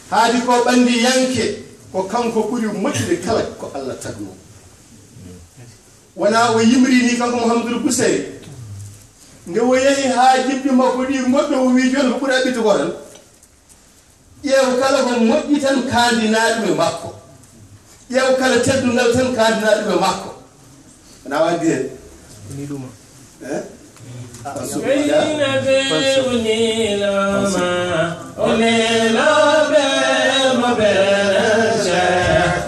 Haadi ko ɓanndiyanke, ko kanko ɓuri moƴƴude kala ko Allah tagno. Wona o yimri ni kanko Mouhamadou Bousayri, Nde o yehi haa jippi makko ɗi moƴƴo, o wii, "Jooni ko ɓuri aɓɓitde ko tan? Ƴeew kala ko moƴƴi tan kaandinaa ɗum e makko. Ƴeew kala teddungal tan kaandinaa ɗum e makko." Wona waɗde heen. Eh? Fansur ila. Gayna be o neeloma, o neeloɓe mo ɓe rece,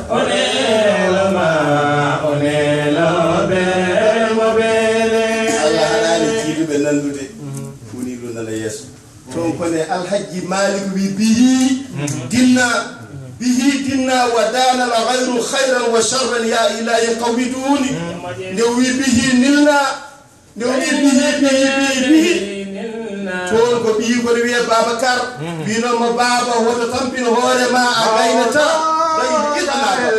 o neeloma, o neeloɓe mo ɓe rece. Allah haɗaani jiiduɓe nanndude. Woni ɗum nana yeeso. Toon ko nde Alhajji Maalik wi bihi dinna, bihi dinna wa daana al ghayru khayran wa sharran ya ilahi qawmiduni. Nde o wi bihi nilna, nde o wi bihi, bihi, bihi, bihi. Toon ko ɓiyi ko ne wiye Babacar. Wino mo baaba woto tampin hoore ma a gaynata. Tawi iɗanaɗo.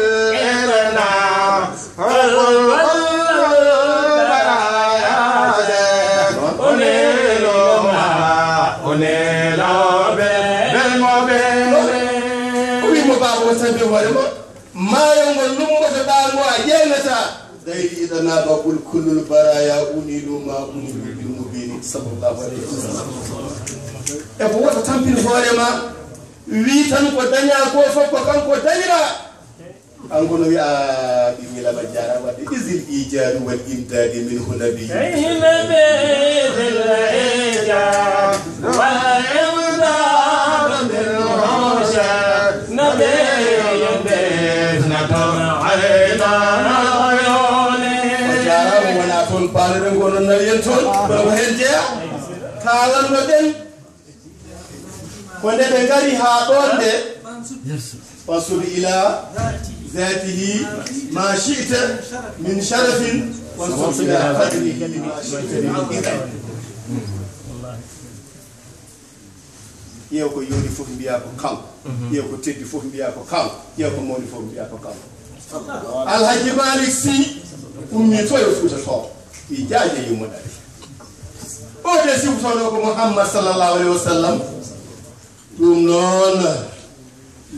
O neeloɓe, ɓe mo ɓe. O wi mo baaba o tampi hoore ma. Maayo ngo lummotoɗaa ngo a ƴeeŋataa. Gayri iɗa naaba qul kullul baraya unilu ma unilu bil mubini sallallahu alayhi wa sallam. E ko woto tampin hoore ma. Wi tan ko dañaa ko fof ko kanko dañiraa. Kanko no wi'a ɓiɓɓe lama jara wadde isil ijaadu wal imdaadi min hunabi. Ay nabi dil ijaad wal imdaad min hunabi. Nabi yonde na toon ayna yone. O jaaraama wona toon paale ɗen ko noon nawi en toon. Kono ko heen jeyaa. Kaalanno ɗen. Ko nde ɓe ngari haa ɗoon nde, fansub ila zatihi ma shi'ta min sharafin, fansub ila qadrihi ma shi'ta min qadri. Ƴeew ko yooɗi fof mbiyaa ko kanko, ƴeew ko teddi fof mbiyaa ko kanko, ƴeew ko mawni fof mbiyaa ko kanko. Alhaji Malik Sy ummi to e Fuuta to, wi jaaje yummo ɗaɗi. O de siftono ko Muhammad sallallahu alaihi wasallam. Ɗum noon,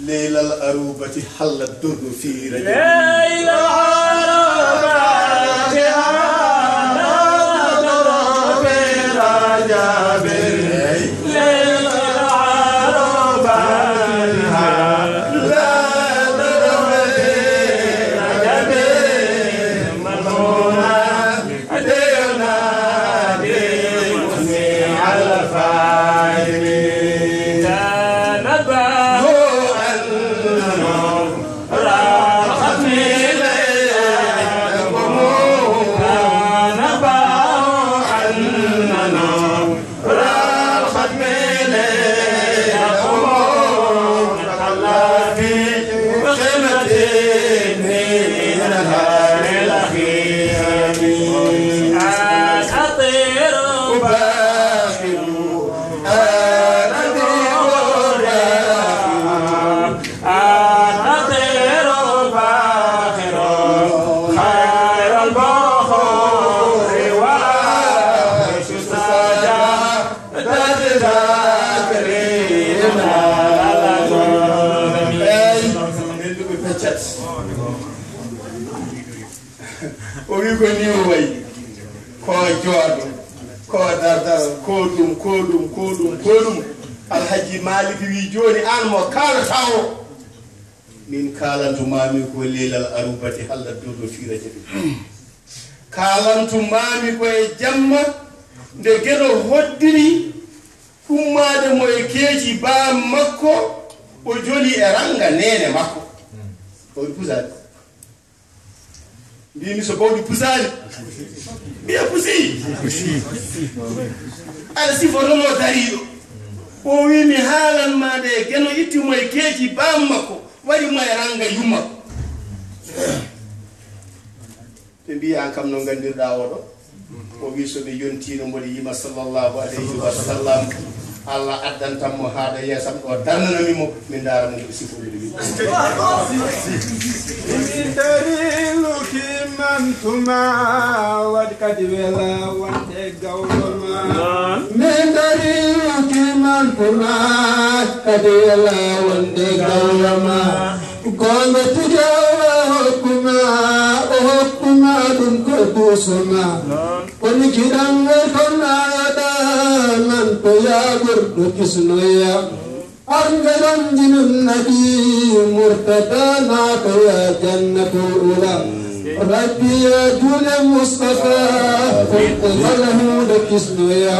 leylal arubati halla durru fi rajab. Leylal arubati halla durru fi rajab. Leylal arubati halla durru fi rajab. O wi ko ni o wayi, ko jooɗo, ko dardara, ko ɗum, ko ɗum, ko ɗum, ko ɗum. Alhaji Malik wi jooni aan mo kaalata o, min kaalantu maami ko leylal arubati halla durru fi rajabi. Kaalantu maami ko e jamma nde Geɗo hoddiri ummaade mo e keeci baam makko, o joli e rannga neene makko. O wi pusaade. Mbimi so bawɗi pusaani. Mbiya pusi. Aɗa sifotono dariiɗo. O wi mi haalan ma nde Geno itti mo e keeci baam makko, waɗi mo e rannga yumma. Ɓe mbi an kam no nganndirɗaa oɗo. O wi so ɓe yontiino mboɗo yima sallallahu alayhi wa sallam, Allah addantan mo haa ɗo yeesam ɗo, darnanami mo, min ndaara mo mboɗo sifori ɗo yimɓe. Min dari luki man tuma, waɗ kadi wela wonde gawlo ma. Min dari luki man tuma, kadi wela wonde gawlo ma. Gonga tigi Allah hokkuma, o hokkuma ɗum ko duusuma. Kono kiɗan ngal tonna To yaa ɓurɗo kisnoya. Ar ngaɗon jinin nabi murtada naaka ya jannatul ula. Rabbi ya juule Mustafa, ko wala huunde kisnoya.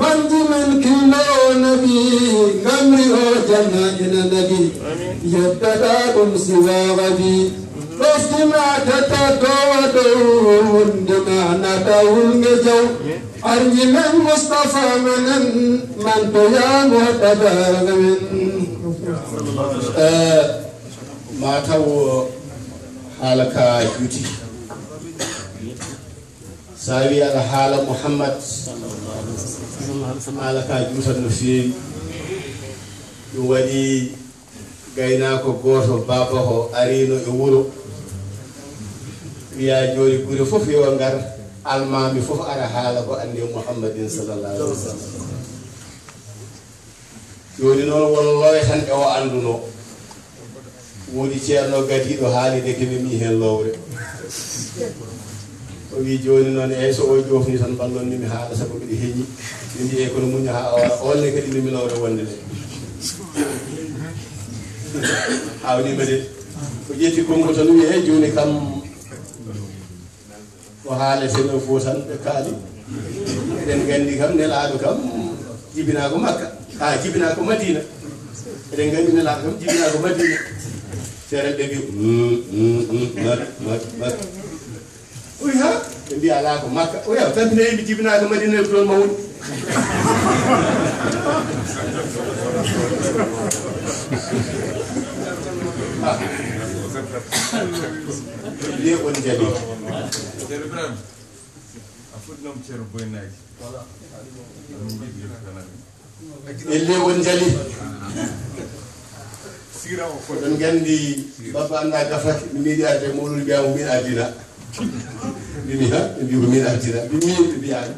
Manji men killo nabi, ngamri o janna ina nabi. Yettata ɗum siwa rabi. Ɗoftima tata dowa dow, wondima nata wulnge jaw. Arji men Mustafa menen, man to yaa Muhammad men. Eh, ma taw haala ka juuti. Sa wi aɗa haala Muhammad, haala ka juutat no feewi. Ɗum waɗi gaynaako gooto, baaba o arino e wuro. Wiya jooni gure fof yo ngar, almaami fof ara haala ko anndi Muhammadin sallallahu alaihi wasallam. Jooni noon won loowe tan e o annduno. Woodi ceerno gadiiɗo haalde ke mi mi heen lowre. O wi jooni noon, eyyi so o joofni tan mballon mi, mi haala sabu mbiɗa heñi. Mi mbiye kono muño haa o wara. On ne kadi mi mi lowre wonde nde. Hawnima de. O ƴetti konngol tan wi, eyyi jooni kam ko haalete no fof tan ɓe kaali. Eɗen nganndi kam nelaaɗo kam jibinaa ko Makka. A jibinaa ko Madina. Eɗen nganndi nelaaɗo kam jibinaa ko Madina. Seeɗa ɓe mbi, mm, mm, mm, mak, mak, mak. Oya, ɓe mbi alaa ko Makka. Oya, tampinee mi jibinaa ko Madina, ko toon ma woni. Ah. Nde on jali. Ceerno Ibrahima, a foti noon Ceerno Boynaji. Min njiɗi yettude. Elle on jali. Oɗon nganndi, baba annda gafaki, mi miɗi arde mawɗum mbiya mo min ardina. Mbimi ha, ɓe mbi ko min ardina. Mbi min ɓe mbiyaani.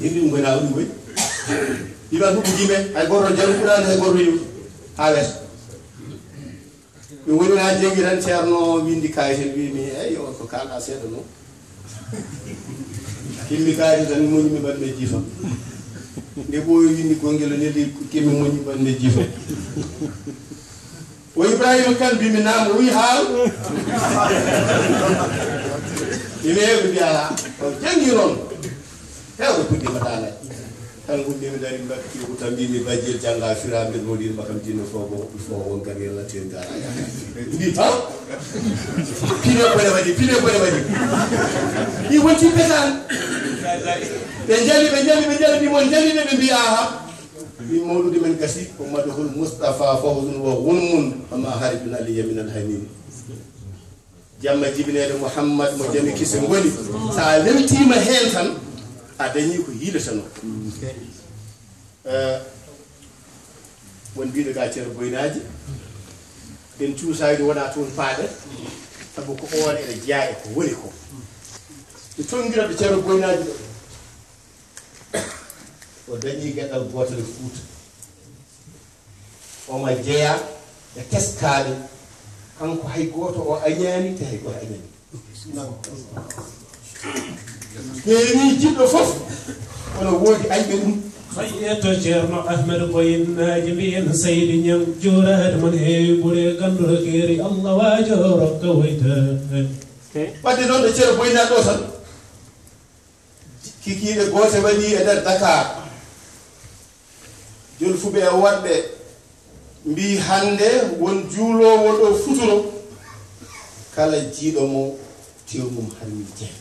Yimɓe ɗum gona ɗum koy. Yimɓe ɗum ko yimɓe, hay goto jaru Qur'an, hay goto yiɗum. Haa les. Mi woni haa janngi tan, Ceerno winndi kayit, wi mi, "Eey, o ko kaalɗaa seeɗa noon." Kimmi kayit tan, mi muñi, mi mbaɗmi jifa. Nde ɓooyi winndi Gongel o neldi, kimmi muñi, mbaɗmi jifa. O Ibrahima Kan, mbimi, "Naam." O wi, "Haal." Ine heewi mbiya, o janngi noon. Heewɓe puɗɗiima daanaade. Tan ngummii mi darii, mi mbaɗi ko tan, mbiimi bajjel jannga fira, mbeɗa mawlidi makam diine fof ko woɓɓe fof won kadi yalla teen gaara. Mbi, ha? Pine bone waɗi, pine bone waɗi. Ɗi wonti petaan. Ɓe njali, ɓe njali, ɓe njali, mbi mo njali de, ɓe mbi, aha. Min mawlude men gasi, ko madhul Mustafa fawzun wa ghunmun, wa ma haribna liya min al-hanin. Jamma jibineede Muhammad mo jami kise ngoni. So a weltiima heen tan, a dañii ko yiiletenoo. Eh, won mbiiɗo ga Ceerno Boynaaji, en cuusaani wona toon paaɗe, sabu ko oon ene jeyaa e ko woni ko. Mi tonngira ɗo Ceerno Boynaaji ɗo. O dañii geɗal gootal e Fuuta. Omo jeyaa e teskaaɓe. Kanko hay gooto o añaani, te hay gooto añaani. Heewi jiɗɗo fof, kono woodi ayɓe ɗum. Fayyeto Ceerno Ahmadu Boyinaaji, mbiyen Seydi Ñaŋ, juuraade mon heewi ɓure, ganndoro keeri, Allah waajo rokka woytaade. Wadde noon ɗo Ceerno Boyinaaji ɗo tan, kikiiɗe goote waɗi e nder Dakar. Jolfuɓe e woɗɓe mbii hannde won juuloowo ɗo futuro, kala jiiɗo mo tew mum harmi jeyi.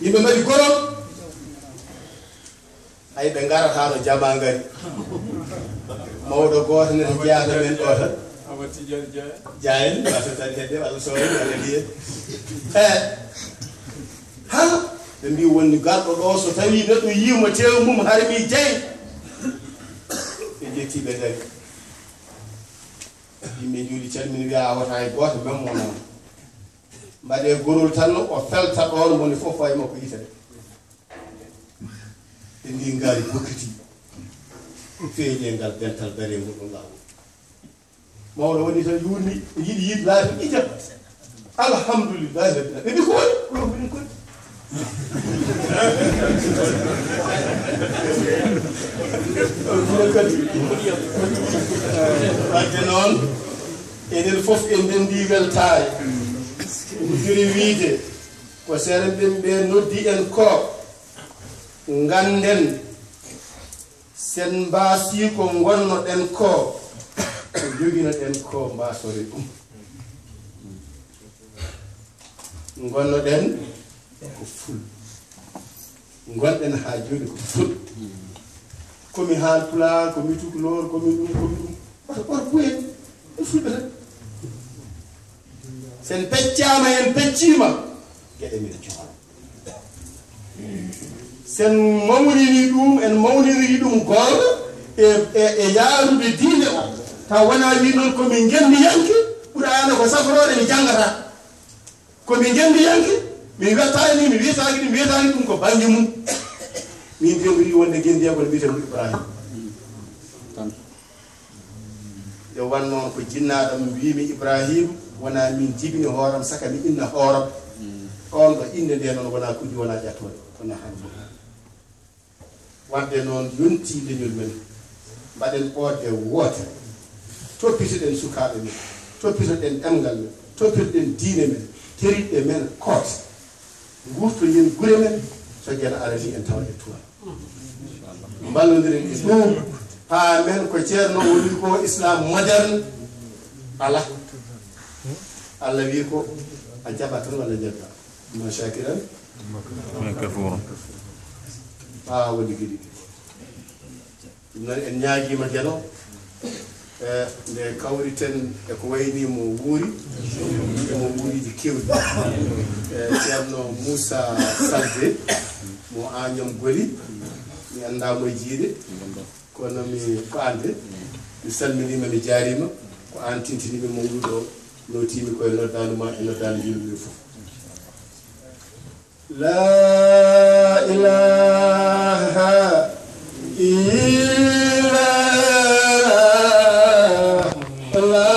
Yimɓe mbaɗi gorol, ay ɓe ngarata no jamaa ngari. Mawɗo gooto nene jeyaata men ɗo tan. Awa Tijani Jaya. Jayen, wata tan hedde, walla soore, walla liye. Eh, ha, ɓe mbi wonni garɗo ɗo, so tawi neɗɗo yiimo tew mum harmi jeyi. Ɓe ƴetti ɓe dari. Yimɓe njuuli calmini wiya, a wota hay gooto, même mo noon. Mbaɗe gorol tan, o felta ɗoon, moni fof fawi makko yitade. Ɓe mbi ngaari bokkiti. Feeñe ngal dental darengol ɗo laawol. Mawɗo woni tan yuurni, yiɗi yiɗ laabi ijab. Alhamdulillahi rabbil alamin. Ɓe mbi ko woni? Ko ɗo ko ɗum koni. Wadde noon, enen fof en ndenndi weltaare. Ɓuri wiyde ko seerenɓe ɓe noddi en ko, ngannden sen mbaasii ko ngonnoɗen ko, ko njoginoɗen ko mbaasoren ɗum. Ngonnoɗen ko ful. Ngonɗen haa jooni ko ful. Ko mi haal pulaar, ko mi tukulóor, ko mi ɗum, ko mi ɗum. Wata ɓor buyen. En fulɓe tan. Sen peccaama, en pecciima. Geɗe men coora. Sen mawnini ɗum, en mawnini ɗum goonga e, e, e yaarude diine o. Taw wonaa wi noon ko min ngenndiyanke, Quraana ko safroore mi janngata. Ko min ngenndiyanke, min wettaani, mi wiyetaake ɗum, wiyetaani ɗum ko bannge mum. Min de mi wii wonde ngenndiyanke ne wiyetee Ibrahima. Nde wannoo ko jinnaaɗo am wiimi Ibrahima, wonaa min jibini hooram, saka mi inna hooram. On ɗo innde nde noon wonaa kujju, wonaa ƴattoore, wonaa hannde. Wadde noon yontii leñol men, mbaɗen ɓoodde wootere, toppitoɗen sukaaɓe men, toppitoɗen ɗemngal men, toppitoɗen diine men, keriɗɗe men koote, nguurtoyen gure men, so geno aranii en tawa e tuwa. Mballondiren e ɗum, paamen ko Ceerno woni ko Islam moderne alaa. Allah wi ko a jaɓat tan walla jaɓa. Imma shakiran. Min kafur. Haa woni giɗi. Ɗum noon en ñaagiima Geno, e nde kawriten e ko wayni mo wuuri, e mo wuuriji keewɗi. E Ceerno Muusa Salde, mo Añam Goli, mi anndaa mo e jiyde, kono mi, ko aan de. Mi salminiima, mi jaariima, ko aan tintiniiɓe mawɗo, nootiimi ko e noddaandu ma, e noddaandu yimɓe ɓe fof. لا إله إلا الله. لا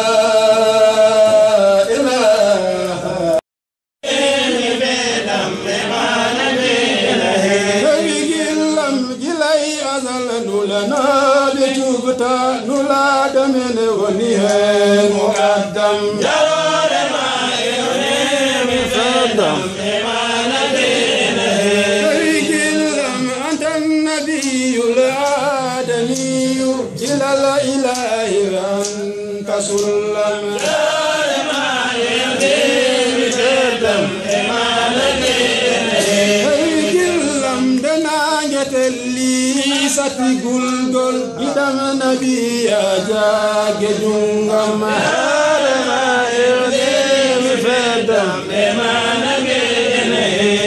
إله. Tawi gillam gilay azal nulanaaɓe cuɓta, nulaaɗo men woni heen muqaddam. Jaroore ma e o neemi feddam. Tawi gillam anta nabiyul adamiyu, ilal ilaahi anta sullam. Jaroore ma e o neemi feddam. Tawi gillam nde naange telli, sati gulgol, giɗam nabi a jaage junngam.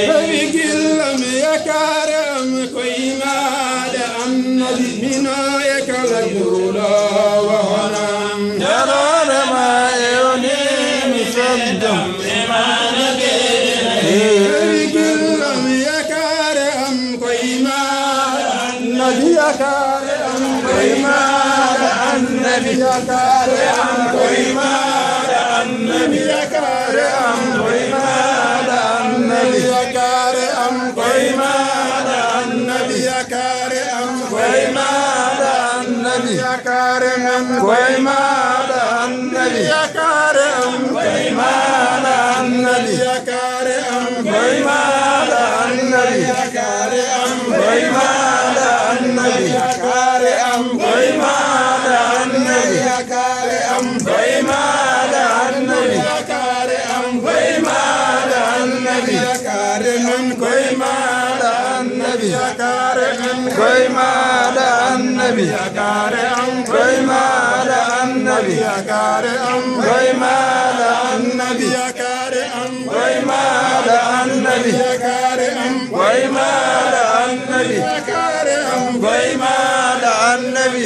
Tawi gillam yakaare am koye maaɗa annabi, mino e kala juuloowo hono am. Jaroore ma e o neemi feddam. Tawi gillam yakaare am koye maaɗa annabi, yakaare am koye maaɗa annabi, yakaare am koye maaɗa annabi, yakaare am koye maaɗa annabi, yakaare am koye maaɗa annabi, yakaare am koye maaɗa annabi, yakaare am koye maaɗa annabi, yakaare am koye maaɗa annabi, yakaare am koye maaɗa annabi, yakaare am koye maaɗa annabi, yakaare am koye maaɗa annabi, yakaare am koye maaɗa annabi, yakaare am koye maaɗa annabi, yakaare am koye maaɗa annabi, yakaare am koye maaɗa annabi, yakaare am koye maaɗa annabi, yakaare am koye maaɗa annabi, yakaare am koye maaɗa annabi, yakaare am koye maaɗa annabi, yakaare am koye maaɗa annabi.